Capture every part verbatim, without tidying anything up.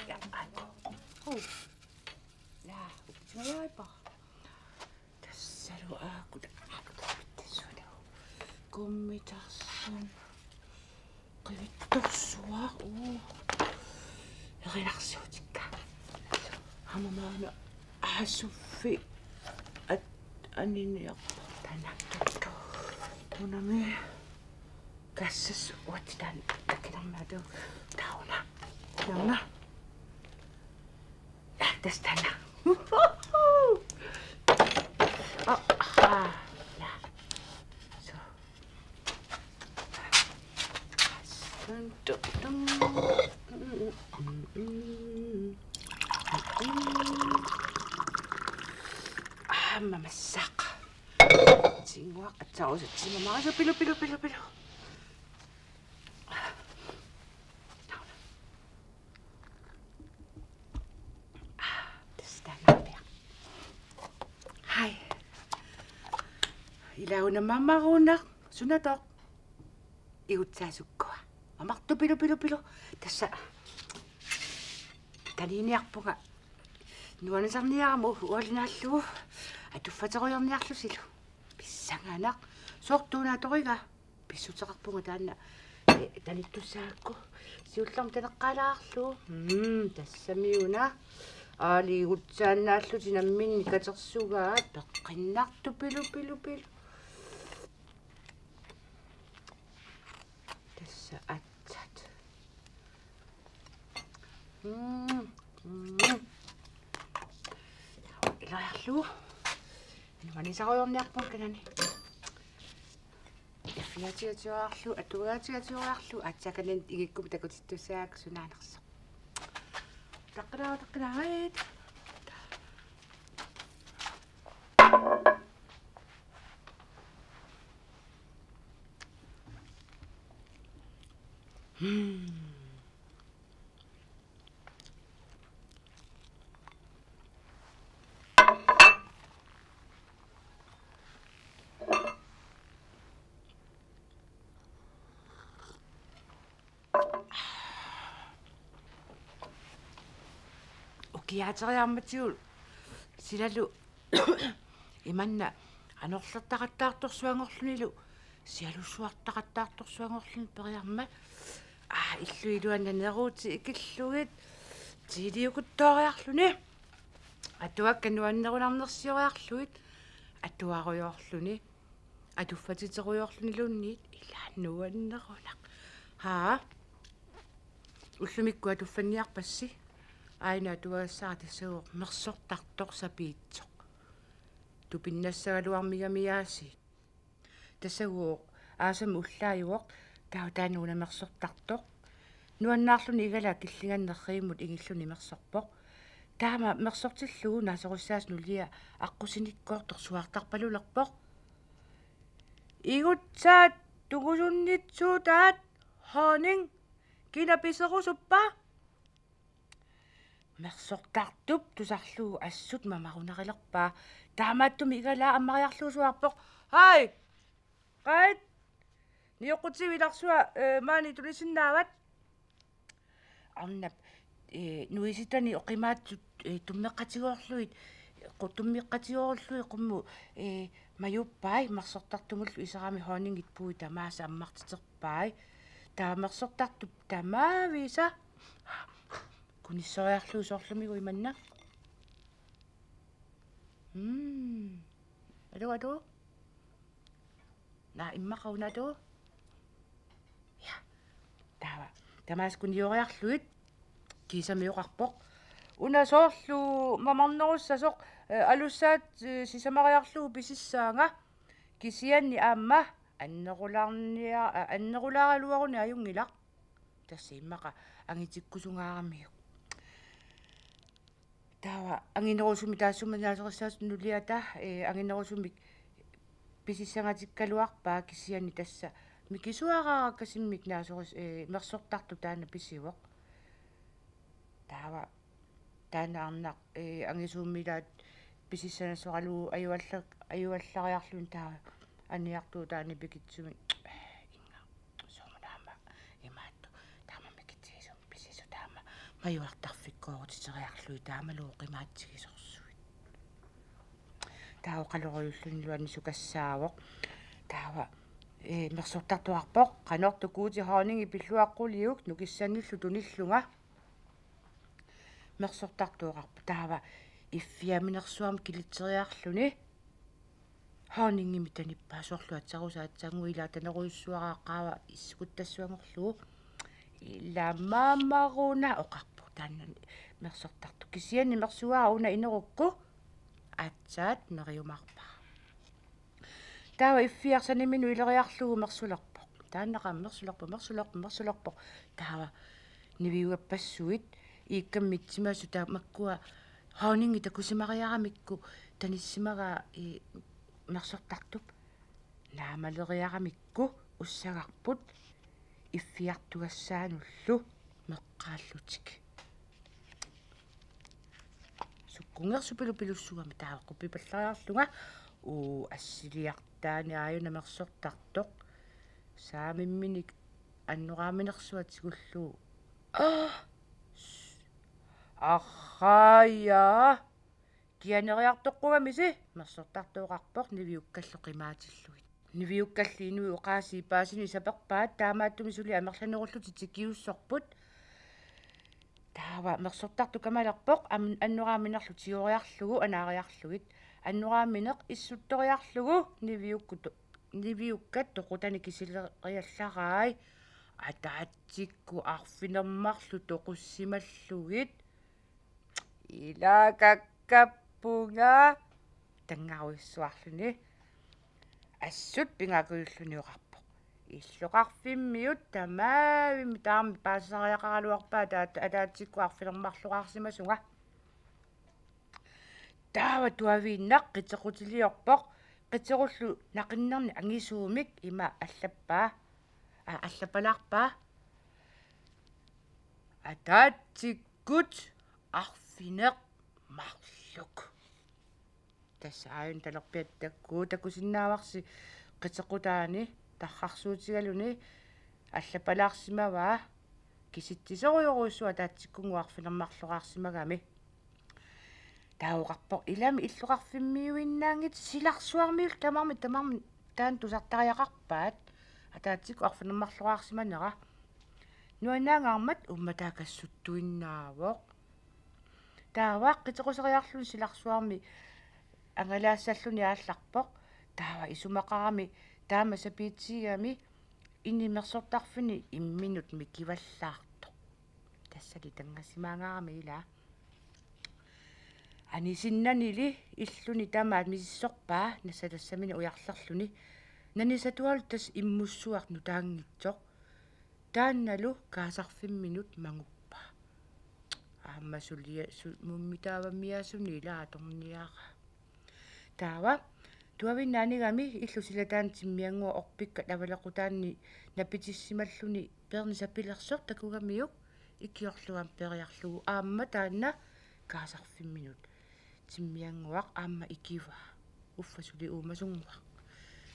Ja, ai. Oh. Ja, upsuaippa. Tassalu aakuta, aakuta pittassualu. Kummitarsun. Qivittorsuaq, uu. Erinarsuutikka. Aamma maanna aasuffi at-, aniniarpoq taanna. Unami. Kassas uatsitaan takinarmaatu tauna. Tauna. Ja, tassa taanna. Ah, ah, ja. So. Dun, dun, dun. Ah, mamassaaq. Tinguaq atsausat timamarasu pilu, pilu, pilu, pilu. Tassa taanna. Hai. Ila una mamarunaq, sunatoq. Igutsaasukkua. Mamartoq pilu, pilu, pilu. Tassa. Taniniarpunga. Nuannisarniarama ualinaallugu. Atuffaterujorniarlusilu. Pissanganaq. Sortuunaatoriga. Pissuteqarpunga taanna. Eh, tanittussaagakku. Siullermik taneqqaalaarlugu. Mm, tassamiuna. Aali igutsaannaallutik namminneq katersugaat. Peqqinnartoq pilu, pilu, pilu. Tassa atsat. Mm, mm. Ilariarlugu. Nuannisarujorniarpunga kanani. Iffiaatigaatigaarlugu, atuagaatigaatigaarlugu, aatsaat kanani igikkumut takutittussaagakku sunaanersoq. Taqqilaa, taqqilaarit. Hmm. Ukiaateriarmatigut silalu imanna anorlertaqattaartorsuanngorlunilu sialussuartaqattaartorsuanngorluni periarmat. Aa, illup iluani naneruutit ikillugit tiiliukuttooriarluni. Atuakkat nuannerunarnersioriarlugit atuarujoorluni. Atuffatiterujoorluniluunniit ila nuannerunaq. Haa. Ullumikkut atuffanniarpassi. Aajuna atuagassara tassagooq mersortartoq sapiitsoq. Tupinnassagaluarmigamigaasiit. Tassagooq aasamut ullaajuvoq, taava taanna una mersortartoq. Nuannaarluni igalaat killinganni nerrivimmut ingilluni mersorpoq. Taama mersortillugu naasorissaasoq nulia aqqusinikkut torsuartarpalulerpoq. Igutsaat tungusunnitsuutaat, honning, kina piserusuppa? Mersortartup tusarlugu assut mamarunarilerpaa. Taamaattumik igalaaq ammariarlugu suaarpoq: Hej! Qaa! Nioqqutivit ilarsua, eh, maani tunisinnaavat? Arnap, eh, nuisitani oqimaatsut, eh, tummeqqatigoorlugit, qu-, tummeqqatigoorlugit qummut, eh, majuuppai, mersortartumullu iserami honningit puui tamaasa ammartiterpai. Taava mersortartup tamaavisa kunissoriarlugu soorlumi imanna. Mm. Alu, alu. Naa, immaqa una, alu. Ja. Taava. Tamaasa kunioriarlugit. Kiisami oqarpoq: Una soorlu mamarnerussasoq, eh, alussaat, eh, sisamariarlugu pisissaanga. Kisianni aamma annerulaarnia-, a-, annerulaaraluaruni ajunngilaq. Tassa immaqa angitikkusungaaramiuk. Taava anginerusumik taassuma naasorissaasut nuliata, ee, anginerusumik pisissangatikkaluarpaa kisianni tassa mikisuaraarakkasimmik naasoris-, ee, mersortartoq taanna pisivoq. Taava taanna arnaq, ee, angisuummi ilaat pisissanasoralugu ajualla-, ajuallariarluni taava aniartuutaani pikitsumi. Inga, sumut aamma imaattoq, taama mikitsigisumik pisisoq taama majuartarfikkoorutiteriarlugit taamalu oqimaatsigisorsuit. Taava oqalorujullunilu anisukassaavoq. Taava, ee, mersortartoq oqarpoq: Qanortoq Guutip honningi pilluaqquliuk nukissannillu tunillunga. Mersortartoq oqarpoq taava iffiaminersuarmik kilitseriarluni honningimik tanippaa, soorlu atserusaatsangu ilaa tanerujussuaraa qaava issukuttassuanngorlugu. Ilaa maamaruna, oqarpoq taanna mersortartoq. Kisianni mersuaa una inerukku aatsaat neriumaarpara. Taava iffiaq saniminut ileriarlugu mersulerpoq. Taanna aamma mersulerpoq, mersulerpoq, mersulerpoq. Taava niviugappassuit iikkamik mitsimasut, taava makkua honningi takusimariaramikku tanissimagaa, ee, mersortartup naamaleriaramikku ussagarput iffiartugassaanullu meqqaallutik. Sukkunngersupilupilussuugami taava quppipallariarlunga. Uu, assiliartaani aajuna mersortartoq. Saamimminik annoraaminersuaq tigullugu. Aa! Arraajaa! Kianeriartoqqugamisi, mersortartoq oqarpoq niviukkallu qimaatillugit. Niviukkallu inuit oqaasii paasineq saperpaat, taamaattumik suli amerlanerullutik tikiussorput. Taava mersortartoq kamalerpoq am-, annoraaminerlu tigoriarlugu anaariarlugit. Annoraamineq issuttoriarlugu niviukkut, niviukkat toqutanik kisileriallarai. Ataatsikkut arfineq-marluk toqussimallugit. Ilaa kakkappunga, tanngarujussuarluni. Assut pingakujulluni oqarpoq: Illoqarfimmiut tamaavimmik taama paasisariaqaraluarpaat, ataat-, ataatsikkut arfineq-marloraarsimasunga. Taava tuaviinnaq qitequtiliorpoq, qitequllu naqinnerni angisuumik ima allappaa, aa, allappalaarpaa: Ataatsikkut arfineq-marluk. Tassa aajuna talerpiata takkuu, takusinnaavarsi qitequtaani tarrarsuutigaluni allappalaarsimavaa, kisitsisorujorujussuaq ataatsikkunngooq arfineq-marloraarsimagami. Taava oqarpoq: Ilami illoqarfimmiuinnaanngitsoq, silarsuarmiullu tamarmik, tamarmik taanna tusartariaqarpaat, ataatsikkut arfineq-marloraarsimanera. Nuannaangaarmat uummataa kassuttuinnaavoq. Taava qitequseriarluni silarsuarmi angalaassalluni aallarpoq. Taava isumaqarami taama sapiitsigami ini mersortarfini imminut mikivallaartoq. Tassali tanngasimaangaarami ilaa. Anisinnanili illuni tamaat misissorpaa, nassatassamini ujarlerluni. Nanisatualu tassa immussuaq nutaanngitsoq. Taannalu kaasarfimminut manguppaa. Aamma sulia-, su-, mummitaavammiaasuni ilaa atorniaraa. Taava tuaviinnaq anigami illu silataani timmiannguaq orpikkat avalequtaanni napitissimalluni peerneq sapilersoq takugamiuk ikiorlugu aamma peeriarlugu aamma taanna kaasarfimminut timmiannguaq aamma ikivaa. Uffa suli uumasunnguaq.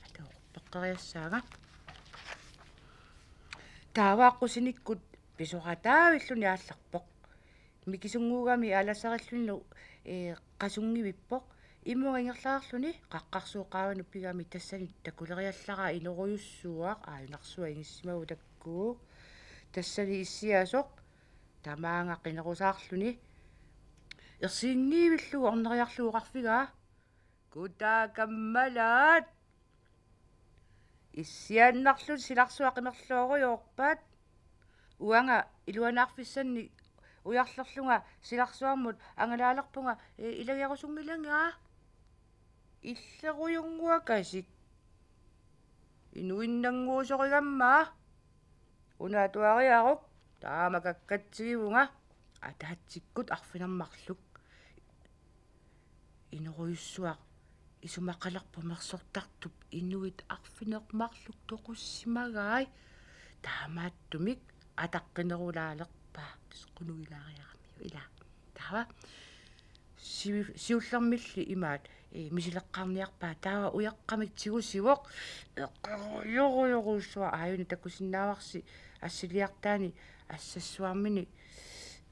Atooq peqqeriassaanga. Taava aqqusinikkut pisorataavilluni aallarpoq. Mikisunnguugami aalasarillunilu, ee, qasunngivippaa. Imunnga ingerlaarluni qaqqarsuup qaavanut pigami tassani takuleriallaraa inerujussuaq, aajunarsuaq ingissimavoq takkuu. Tassani issiasoq tamaanga qinerusaarluni ersiinngivillugu orneriarlugu oqarfigaa: Kutaa kammalaat! Issiaannarlutik silarsuaq qimerloorujoorpaat. Uanga iluanaarfissannik ujarlerlunga silarsuarmut angalaalerpunga, ee, ilagerusunngilanga. Illerujunguakasik. Inuinnannguusorigammaa. Una atuariaruk, taama kakkatsigivunga. Ataatsikkut arfineq-marluk. Inorujussuaq isumaqalerpoq mersortartup inuit arfineq-marluk toqussimagai. Taamaattumik ataqqinerulaalerpaa, tassa qunugilaariaramiuk ilaa. Taava siu-, siullermilli imaat, ee, misileqqaarniarpaa, taava ujaqqamik tigusivoq. Eqerujorujorujussuaq, aajuna takusinnaavarsi assiliartaani assassuarmini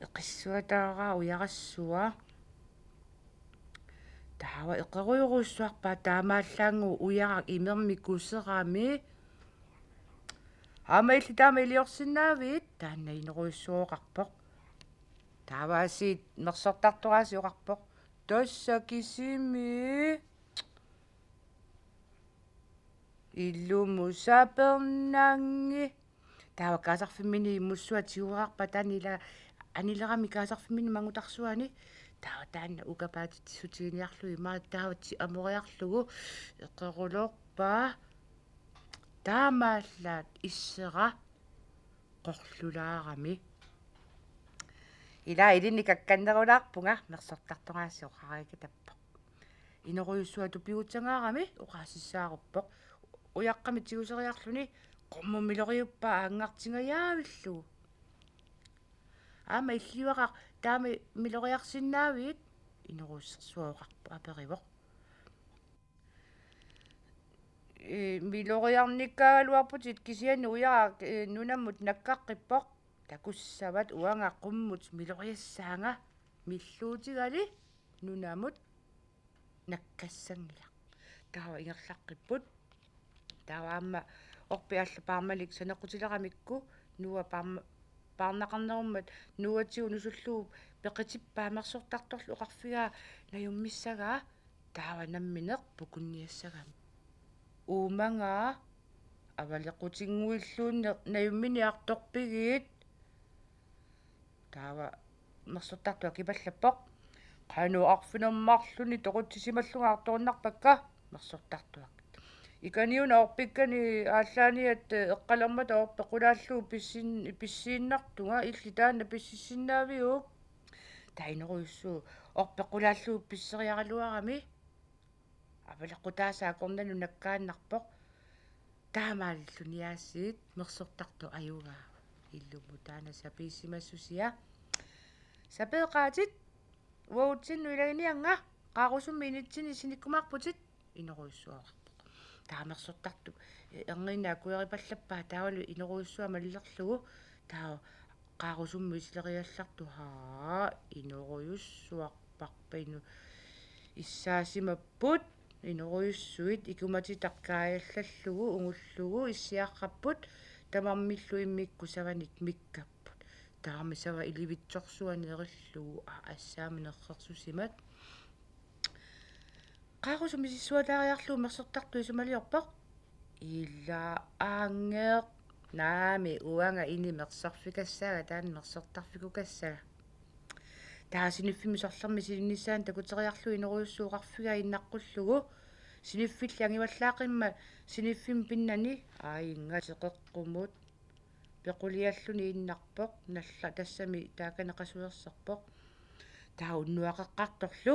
eqissuataaraa ujarassua. Taava eqerujorujussuarpaa taamaallaannguaq ujaraq imermik kuserami. Aamma illit taama iliorsinnaavit? Taanna inorujussuaq oqarpoq. Taava aasiit mersortartoq aasiit oqarpoq: Tassa kisimi ilumut sapernanngilaq. Taava kaasarfimmini immussua tiguarpaa, taanna ila anilerami kaasarfimmini mangutarsuani. Taava taanna ukapaatitsissutigiinnarlugu imaat, taava ti amoriarlugu eqerulorpaa. Taamaallaat issera qorlulaarami. Ilaa, ilinni kakkannerulaarpunga, mersortartoq aasiit oqarikatappoq. Inorujussuaq tupigutsagaarami oqaasissaaruppoq: Ujaqqamik tiguseriarluni qummut miloriuppaa aanngartingajaavillugu. Aamma illiuaqaq taama miloriarsinnaavit? Inorujussuaq oqarpoq, aperivoq. Ee, miloriarnikkaagaluarputit, kisianni ujaraq, ee, nunamut nakkaqqippoq. Takussavat uanga qummut miloriassaanga, milluutigali nunamut nakkassanngilaq. Taava ingerlaqqipput. Taava aamma orpik alla paarmalik saneqqutileramikku Noah paarma-, paarnaqarnerummat Noah-tigut nusullugu peqitippaa mersortartorlu oqarfigaa najummissagaa. Taava nammineq pukunniassagami. Uumagaa: Avaleqqutinnguilluunniit najumminiartorpigit? Taava mersortartoq akipallappoq: Qanoq arfineq-marlunnik toqutsisimallunga artoornarpakka, mersortartoq. Ikaniuna orpikkani aallaaniat eqqalermata orpeq qulaallugu pissin-, pissiinnartunga, illit taanna pississinnaaviuk? Taava inorujussuaq orpeq qulaallugu pisseriaraluarami avaleqqutaasa akornanut nakkaannarpoq. Taamaalilluni aasiit mersortartoq ajugaavoq: Ilumut taanna sapiissimassusia. Sapeeqaatit, uagutsinnut ilaginiannga, qaarusummi initsinni sinikkumaarputit, inorujussuaq oqarpoq. Taava mersortartoq, ee, erniinnaq akueripallappaa, taavalu inorujussuaq mallerlugu. Taava qaarusummi isileriallartoq: Haa, inorujussuarparpa inu-, issaasimapput. Inorujussuit ikumatitaq kaajallallugu ungullugu issiaqqapput, tamarmillu immikkut savanik mikkapput. Taama sava ilivitsorsuani erillugu, aa, assaammi nerrersusimat. Qaarusummi misissuataariarlugu mersortartoq isumaliorpoq: Ilaa, angeq. Naamik, uanga ini mersorfikassaanga, taanna mersortarfikukassaanga. Taava siniffimmik sorlermik silinnissaanut takuteriarlugu inorujussuaq oqarfigaa innaqqullugu: Siniffilli angivallaaqimmat siniffimmik pinnani, aa, inngateqeqqumut. Pequlialluni innarpoq, nalla-, tassami taakani qasuerserpoq. Taava unnuaqeqqartorlu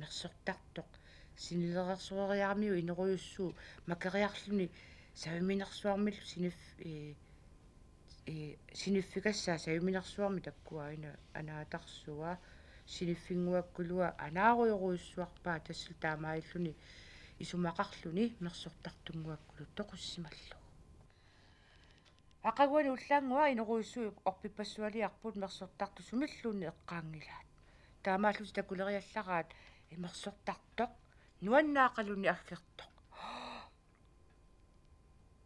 mersortartoq sinilereersoreriaramiuk inorujussuup makeriarluni saviminersuarmillu sinif-, ee, ee, siniffikassaa saviminersuarmi, takkua aana anaatarsua, siniffinnguakkulua anaarujorujussuarpaa, tassalu taamaalilluni isumaqarluni mersortartunnguakkulu toqussimallugu. Aqaguani ullaannguaq inorujussuit orpippassualiarput mersortartut sumilluunniit eqqaanngilaat. Taamaallutik takuleriallaraat mersortartoq nuannaaqalunnik aggertoq.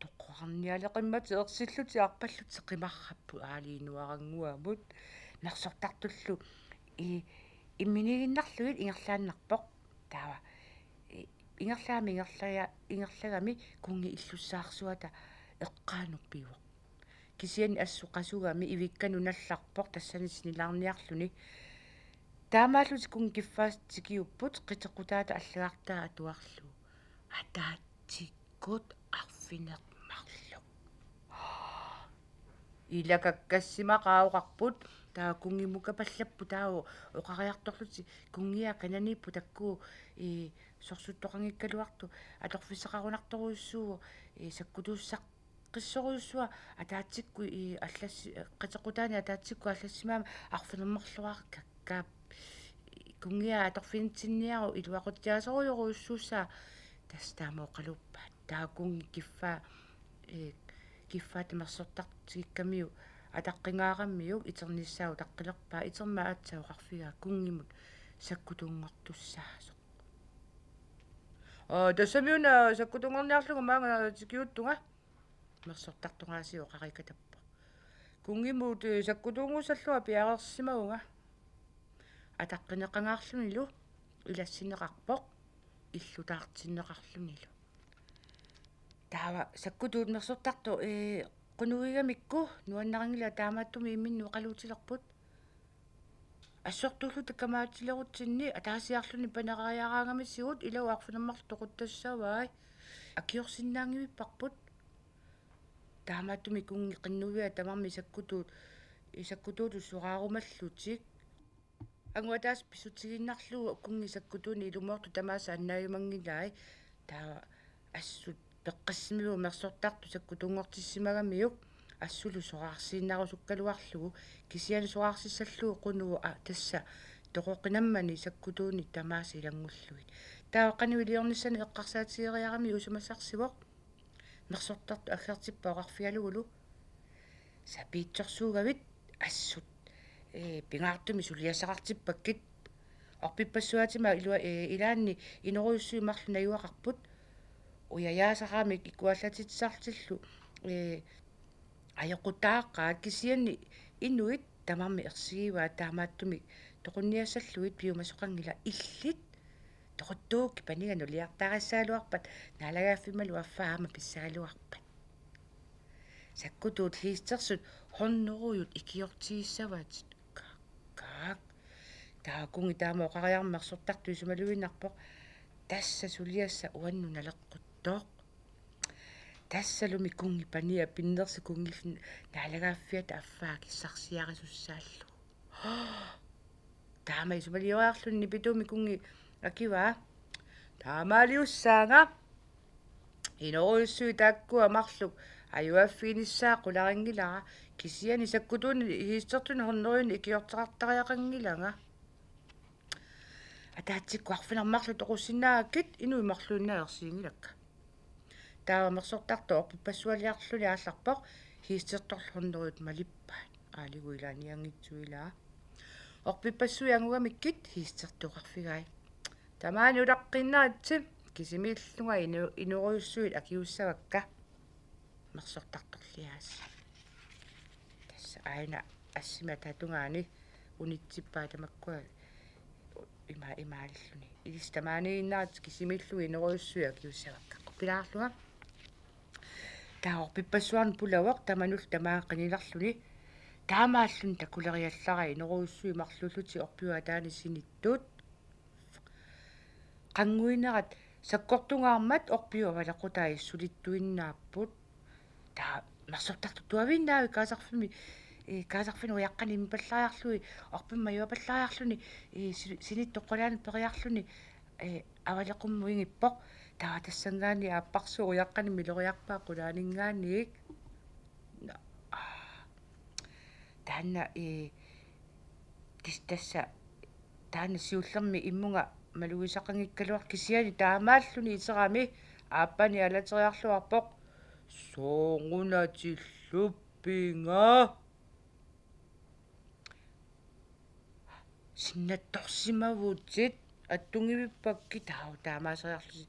Toqqorarnialeqimmatik ersillutik arpallutik qimarrapput aaliinuarannguamut. Mersortartullu i-, imminiiginnarlugit ingerlaannarpoq. Taava, i-, ingerlagami, ingerlaga-, ingerlagami kunngi illussaarsuata eqqaanut pivoq. Kisianni assut qasugami ivikkanut nallarpoq tassani sinilaarniarluni. Taamaallutik kunngi kiffaasut tikiupput qiteqqutaata allagartaa atuarlugu: Ataatsikkut arfineq-marluk. Ilakakkassimaqa oqarput: Taava kunngimukkapallapput taava oqariartorlutik kunngiat kananiipput taakku, ii, sorsuttoqanngikkaluartut atorfissaqarunartorujussuuvoq, ii, sakkutuussaqqissorujussuaq ataatsikkut, ii, allassi-, qiteqqutaani ataatsikkut allassimaammat arfineq-marluarikka. Kunngiat atorfinitsinniaruk iluaqutaasorujorujussuussaaq, tassa taama oqaluppaat. Taava kunngi kiffaa, ee, kiffaata mersortartigikkamiuk ataqqingaaramiuk iternissaa utaqqilerpaa, itermat aatsaat oqarfigaa kunngimut sakkutuunngortussaasoq. Aa, tassami una sakkutuunngorniarlunga maanga tikiuttunga. Mersortartoq aasiit oqarikatappoq. Kunngimut, ee, sakkutuunngussallunga piareersimavunga. Ataqqineqangaarlunilu ilassinneqarpoq, illutaartinneqarlunilu. Taava sakkutuut mersortartut, ee, qunugigamikku nuannarinngilaat, taamaattumik imminnut oqaluutilerput. Assortuullutik kamaatilerutsinni ataasiarluni panerariaraangamisigut ilaa arfineq-marluk toquttassavai. Akiorsinnaanngivipparput. Taamaattumik kunngi qinnuiaa tamarmik sakkutuut, sakkutuutut soraarumallutik. Angut ataaseq pissutigiinnarlugu kunngi sakkutuunik ilumoortut tamaasa annaajumanngilai. Taava assut peqqissimiuk mersortartut sakkutuunngortissimagamiuk assulu soraarsiinnarusukkaluarlugu, kisianni soraarsissallugu qunugut, aa, tassa toqoqinammani sakkutuunik tamaasa ilanngullugit. Taava qanoq iliornissanik eqqarsaatigeriaramiuk isumassarsivoq. Mersortartut aggertippaat oqarfigalugulu: Sapiitsorsuugavit assut, ee, pingaartumik suliassaqartippakkit. Orpippassuatima ilua-, ee, ilaanni inorujussuit marluk najugaqarput. Ujajaasaqaramik ikuallatitsisartillu, ee, ajoqutaaqaat, kisianni inuit tamarmik ersigivaat, taamaattumik toqunniassallugit piumasoqanngilaq, illit toquttuukkit paniga nuliartaarissagaluarpat, naalagaaffimmullu affaa aamma pissagaluarpat. Sakkutuut hiistersut hunnorujut ikiortigissavaat. Kaak, kaak. Taava kunngi taama oqariarmat mersortartut isumaluinnarpoq: Tassa suliassaq uannut naleqquttoq. Tassalumi kunngi pania pinnersut kunngillu naalagaaffiata affaa kissarsiarisussaallugu. Taama isumalioriarluni nipituumik kunngi akivaa: Taamaaliussaanga. Inorujussuit taakkua marluk ajugaaffiginissaat qularinngilara, kisianni sakkutuunik hiistertunik hunnorujunnik ikiorteqartariaqanngilanga. Ataatsikkut arfineq-marluk toqussinnaagakkit inuit marluinnaat ersiginngilakka. Taava mersortartoq orpippassualiarluni aallarpoq, hiistertorlu hunnorujut malippaat. Aaligu ilaanianngitsuilaa. Orpippassuit angugamikkit hiistertoq oqarfigai: Tamaani utaqqiinnaritsi, kisimiillunga inu-, inorujussuit akiussavakka. Mersortartorliaas. Tassa aina assima tatungaani unitsippai tamakkua ima-, imaalilluni. Ilissi tamaaniinnartut kisimiillugit inorujussuit akiussavakka. Quppilaarlunga. Taava orpippassuarnut pulavoq tamanullu tamaanga qinilerluni. Taamaalluni takuleriallarai inorujussuit marluullutik orpiup ataani sinittut. Qannguinerat sakkortungaarmat orpiup avaleqqutai sulittuinnaapput. Taava mersortartoq tuaviinnaavik kaasarfimmi, ee, kaasarfinnut ujaqqanik immippallariarlugit, orpimmut majuapallariarluni, ee, si-, sinittut qulaanut periarluni, ee, avaleqummut ingippoq. Taava tassanngaanniit aapparsuup ujaqqanik miloriarpaa qulaaninngaanniit. Nå, aa. Taanna, ee, tis-, tassa taanna siullermik immunga malugisaqanngikkaluartoq, kisianni taamaalluni iterami aappani alateriarluarpoq: Soorunami tilluppinga. Sinnattorsimavutit, attunngivippakkit. Taava taamaaseriarlusi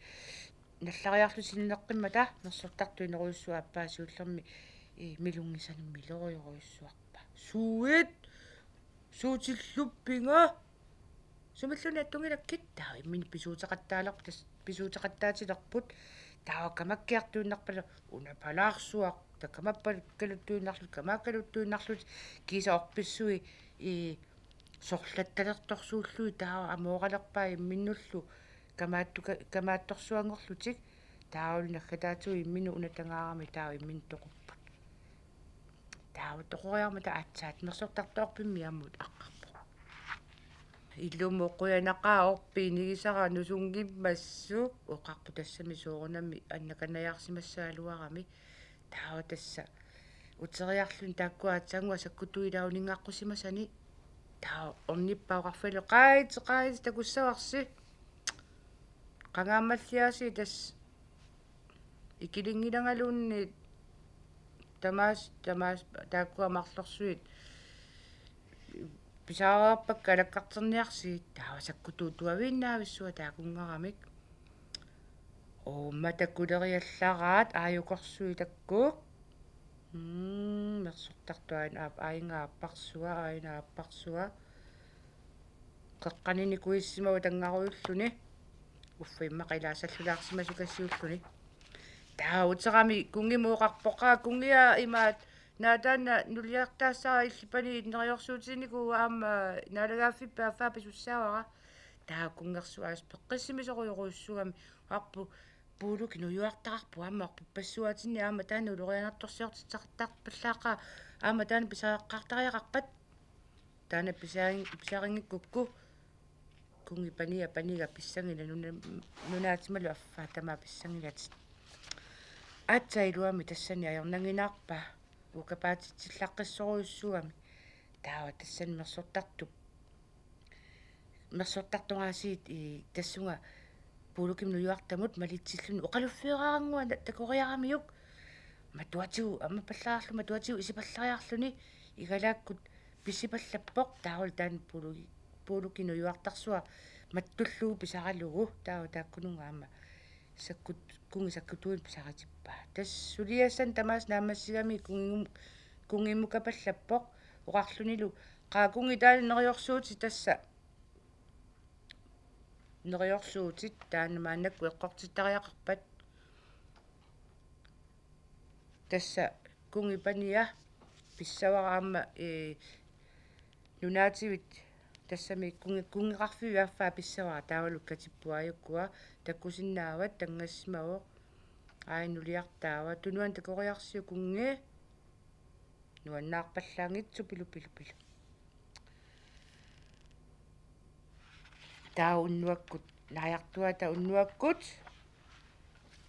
nallariarlusi sinneqqimmata mersortartoq inorujussuaq aappaa siullermik, ee, milunngisanik miloriorujussuarpaa. Suit? Suut tilluppinga? Sumilluunniit attunngilakkit? Taava imminut pisuuteqattaalerput, tas-, pisuuteqattaatilerput. Taava kamakkiartuinnarpaluk: Una palaarsuaq. Taava kamakkaluttuinnarlutik, kamakkaluttuinnarlutik, kiisa orpissui, ee, sorlattalertorsuullugit taava amooralerpaat imminnullu kamaattuka-, kamaattorsuanngorlutik. Taavalu naggataatigut imminut una tangaarami taava imminut toqupput. Taava toqoriarmata aatsaat mersortartoq orpimmi ammut aqqarpoq. Ilumut qujanaqaaq orpiit nigisara nusunngimmassuk, oqarpoq tassami soorunami annakanajaarsimassagaluarami. Taava tassa uteriarluni taakkua aatsaannguaq sakkutuut ilaa uninngaqqusimasani. Taava ornippaa oqarfigalugu: Qaitsi, qaitsi, takussavarsi. Qangaammalliaasiit tassa ikilinngilangaluunniit tamaasa, tamaasa taakkua marlorsuit pisaareerpakka alakkarterniarsigit. Taava sakkutuut tuaviinnaavissuaq taakunngaramik. Uumma takuleriallaraat aajukorsuit takkua. Mm, mersortartoq aajuna aap-, aajuna aapparsua, aajuna aapparsua. Qeqqanini kuissimavoq tanngarujulluni. Uffa immaqa ilaassallulaarsimasukasiulluni. Taava uterami kunngimmut oqarpoq: Aa, kunngiaa, imaattoq, naa taanna nuliartaassara illit paniit neriorsuutinnikuugut aamma naalagaaffippit affaa pisussaavara. Taava kunngersuaq aasiit peqqissimisorujorujussuugami: Aappi, Puuluki nujuartaqarpoq aamma orpippassuaatsinni, aamma taanna ulorianartorsiortittartarpallaaqaaq, aamma taanna pisariaqartariaqarpat. Taanna pisarin-, pisarinngikkukkit kunngi pania paniga pissanngilaq, nuna-, nunaatimalu affaa tamaat pissanngilatit. Aatsaat iluamik tassani ajornannginnaarpaa ukapaatitsillaqqissorujussuugami. Taava tassani mersortartoq, mersortartoraasiit, ii, tassunga Puulukimut nujuartamut malitsilluni oqaluffioraarannguaq takoriaramiuk. Matuatigut ammappallaarluni, matuatigut isipallariarluni igalaakkut pissipallappoq. Taavalu taanna Puuluki, Puuluki nujuartarsuaq mattullugu pisaralugu. Taava taakkununnga aamma sakkut-, kunngi sakkutuunik pisaritippaa. Tassa suliassani tamaasa naammassigami kunngim-, kunngimmukapallappoq oqarlunilu: Qaa, kunngi, taanna neriorsuutit tassa. Neriorsuutit taanna maannakkut eqqortittariaqarpat. Tassa kunngi pania pissavara aamma, ee, nunaativit tassami kunngi-, kunngeqarfiup affaa pissavara, taavalu katippoq aajukkua takusinnaavat, tanngassimavoq. Aajuna nuliartaava: Tunuani takoriarsiuk, kunngi. Nuannaarpallaanngitsoq, pilu, pilu, pilu. Taava unnuakkut, naajartuata unnuakkut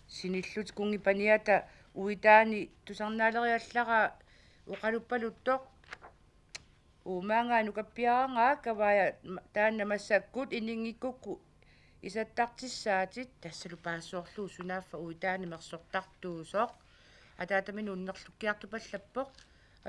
sinillutik kunngi paniata uitaani tusarnaaleriallaraa oqaluppaluttoq: Uumaanga, nukappiaraanga, kavaja ma-, taanna massakkut ininngikkukku isattartissaatit. Tassalu paasissoorlugu sunaaffa uitaani mersortartuusoq. Ataataminut unnerlukkiartupallappoq: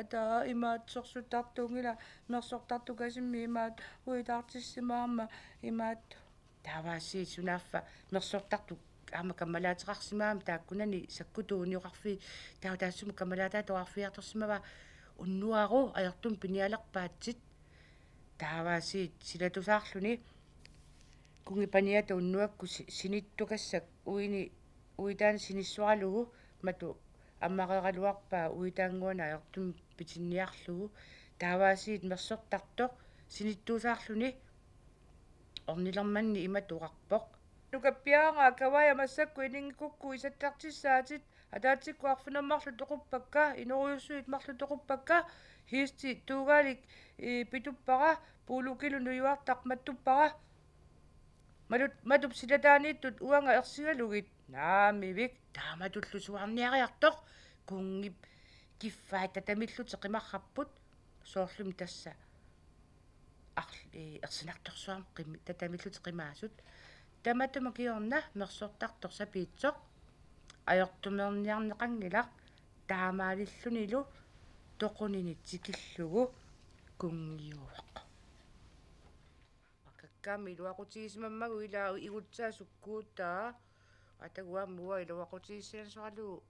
Ataa, imaattoq, sorsuttartuunngilaq, mersortartukasimmik imaattoq uitaartissimaarmat, imaattoq. Taavaasiit sunaaffa mersortartoq aamma kammalaateqarsimagamik taakkunani sakkutuut unioqarfiit. Taava taassuma kammalaataata oqarfigiartorsimavaa: Unnuaru ajortumik pinialerpaatsit. Taavaasiit silatusaarluni kunngi paniata unnuakkut si-, sinittukassaq uini, uitaani sinissoralugu matu ammareeraluarpaa uitaannguanik ajortumik pitinniarlugu. Taavaasiit mersortartoq sinittuusaarluni ornilermanni imatut oqarpoq: Nukappiaraanga, kavaja massakkut ininngikkukku isattartissaatit. Ataatsikkut arfineq-marluk toquppakka, inorujussuit marluk toquppakka, hiisti tuugaalik, ii, pituppara, Puulukilu nujuartaq mattuppara. Matut-, matup silataaniittut uanga ersigalugit. Naamivik, taamatullu suarniariartoq. Kunngip kiffaat tatamillutik qimarrapput. Soorlumi tassa arl-, ee, ersinartorsuarmik qimi-, tatamillutik qimaasut. Tamatuma kingorna mersortartoq sapiitsoq ajortumeerniarneqanngilaq, taamaalillunilu toqunini tikillugu kunngiuvoq. Akakkaami iluaqutigisimammagu ilaa igutsaa sukkuutaa. Atagu aamma uanga iluaqutigisinnasoralugu